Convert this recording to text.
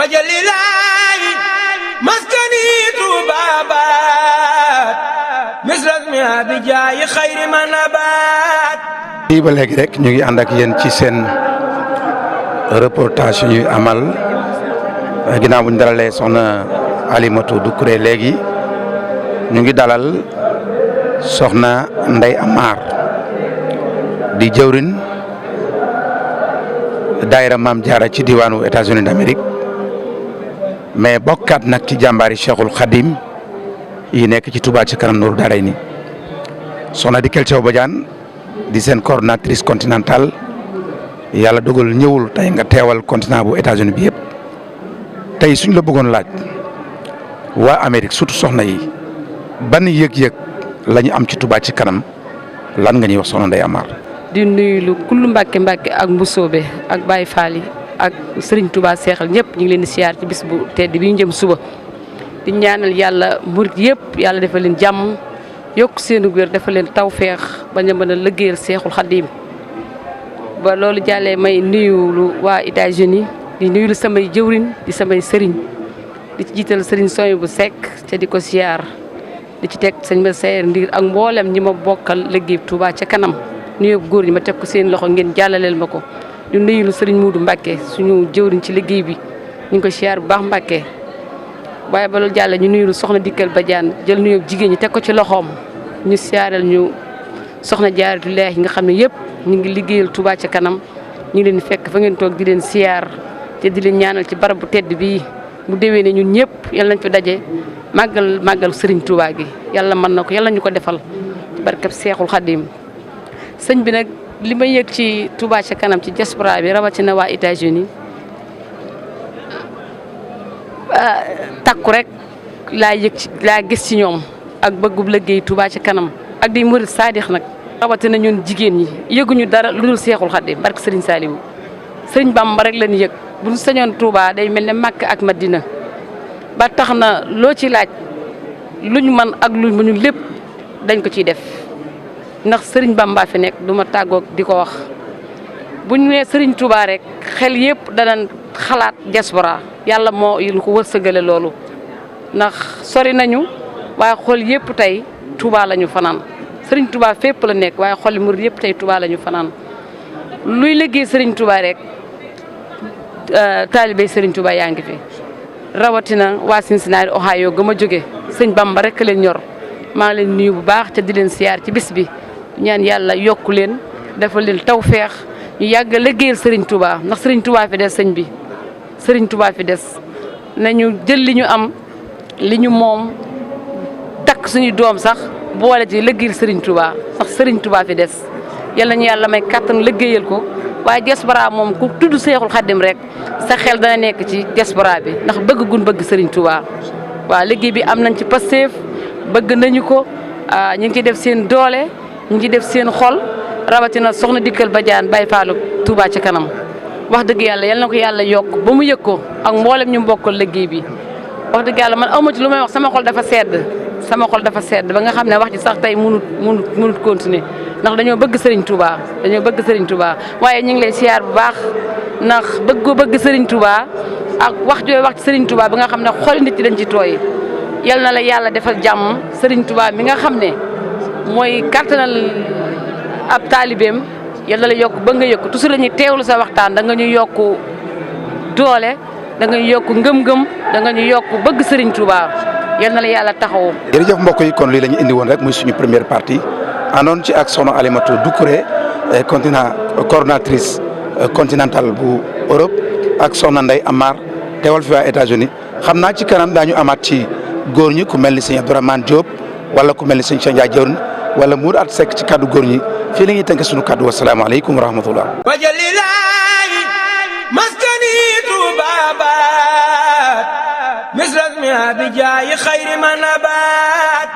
wajalilaayi maskani tuubaabaat misrasmi abijaayi xayri manabaat. lii ba léegi rek ñu ngi ànd ak yéen ci seen reportage yu amal ginnaaw bu ñu dalalee soxna Alimatou Doucouré léegi ñu ngi dalal soxna Ndeye Amar di jëwrin daayira Maam Jaara ci diwaanu États-Unis d'Amérique mais bokkaat nag ci jàmbaari Cheikhul Khadim yi nekk ci Touba ci kanam Nourou Darayni soxna Dikel Thiaw Badiane di seen coordonnatrice continentale yàlla dogal ñëwul tey nga teewal continent bu États-Unis bi yëpp tey suñ la bëggoon laaj waa Amérique surtout soxna yi ban yëg-yëg la ñu am ci Touba ci kanam lan nga ñuy wax soxna Ndeye Amar. di nuyu lu kullu Mbàkke ak Mbusoobe ak Baye Fall yi ak Serigne Touba seexal ñëpp ñu ngi leen di siyaar ci bis bu tedd bi ñu jëm suba di ñaanal yàlla murit yëpp yàlla defal leen jàmm yokk seenu wér defal leen tawféex bañ a mën a liggéeyal Seexul Xadiim ba loolu jàllee may nuyu lu waa États-Unis di nuyu lu samay jëwrin di samay sëriñ di ci jiital sëriñ Soy bu Sekk te di ko siyaar di ci teg sëñ ma Seyer Ndiir ak mboolem ñi ma bokkal liggéey Touba ca kanam nuyu góor ñi ma teg ko seen loxo ngeen jàllaleel ma ko di nuyu lu sëriñ Muudu Mbàkke suñu jëwriñ ci liggéey bi ñu ngi ko siyaar bu baax Mbàkke waaye ba loolu jàll ñu nuyu lu soxna Dikel Badiane jël nuyu jigéen ñi teg ko ci loxoom ñu siyaareel ñu soxna Jaaratullaahi yi nga xam ne yëpp ñu ngi liggéeyal Touba ca kanam ñu ngi leen fekk fa ngeen toog di leen siyaar te di leen ñaanal ci barab bu tedd bii bu déwee ne ñun ñëpp yal nañ fi daje màggal sëriñ Touba gi yàlla mën na ko yàlla ñu ko defal ci barkeb Seexul Xadiim sëñ bi nag li ma yëg ci Touba ca kanam ci diaspora bi rawatina waa États-Unis takku rek laa gis ci ñoom ak bëggub liggéey Touba ca kanam ak di murid saadix nag rawatina ñun jigéen ñi yëguñu dara lu dul Seexul Xadiim barke Sëriñ Saaliwu Sëriñ Bamba rek lañu yëg bu ñu sañoon Touba day mel ne Makka ak Madina ba tax na loo ci laaj luñ man ak luñ mënul lépp dañ ko ciy def ndax Sëriñ Bamba fi nekk du ma tàggoog di ko wax bu ñu nee Sëriñ Touba rek xel yëpp danañ xalaat diaspora yàlla moo lu ko wërsëgale loolu ndax sori nañu waaye xol yëpp tey Touba la ñu fanaan Sëriñ Touba fépp la nekk waaye xol murid yëpp tey Touba la ñu fanaan luy liggéey Sëriñ Touba rek taalibe Sëriñ Touba yaa ngi fi rawatina waa Cincinnati Ohio ga ma jóge sëñ Bamba rek leen ñor maa ngi leen nuyu bu baax te di leen siyaar ci bis bi ñaan yàlla yokku leen dafa leen tawféex ñu yàgg a liggéeyal Sëriñ Touba ndax Sëriñ Touba fi des sëñ bi Sëriñ Touba fi des nañu jël li ñu am li ñu moom takk suñu doom sax boole ci liggéeyal Sëriñ Touba ndax Sëriñ Touba fi des yàlla ñu yàlla may kàttan liggéeyal ko waaye diaspora moom ku tudd Seexul Xadiim rek sa xel dana nekk ci diaspora bi ndax bëgg gun bëgg Sëriñ Touba waaw liggéey bi am nañ ci pasteef bëgg nañu ko ñu ngi ciy def seen doole ñu ngi ciy def seen xol rawatina soxna Dikel Badiane Baye Fallu Touba ca kanam wax dëgg yàlla yal na ko yàlla yokk ba mu yëg ko ak mboolem ñu bokkal liggéey bi wax dëgg yàlla man awma ci lu may wax sama xol dafa sedd ba nga xam ne wax ci sax tey munut continuer ndax dañoo bëgg Sëriñ Touba waaye ñu ngi lay siyaar bu baax ndax bëgg Sëriñ Touba ak wax jooy wax ci Sëriñ Touba bi nga xam ne xol nit ñi dañ ci tooy yal na la yàlla defal jàmm Sëriñ Touba mi nga xam ne mooy kàttanal ab taalibeem yal na la yokk ba nga yëkk toujours la ñuy teewlu sa waxtaan da nga ñu yokk doole da nga ñu yokk ngëm-ngëm da nga ñu yokk bëgg Sëriñ Touba yal na la yàlla taxawu. jërëjëf mbokk yi kon lii la ñu indi woon rek muy suñu première partie àndoon ci ak soxna Alimatou Doucouré coordonnatrice continentale bu Europe ak soxna Ndeye Amar teewal fi waa États-Unis xam naa ci kanam daañu amaat ci góor ñi ku mel ni sëñ Abdourahmane Diop wala ku mel ni sëñ Cheikh Ndiaye jëwriñ wala Mour at Seck ci kaddu góor ñi fii la ñuy tënk suñu kaddu wasalaamaaleykum wa rahmatullah. wajalilaayi maskani tuubaabaat misrasmi abijaayi xayri manabaat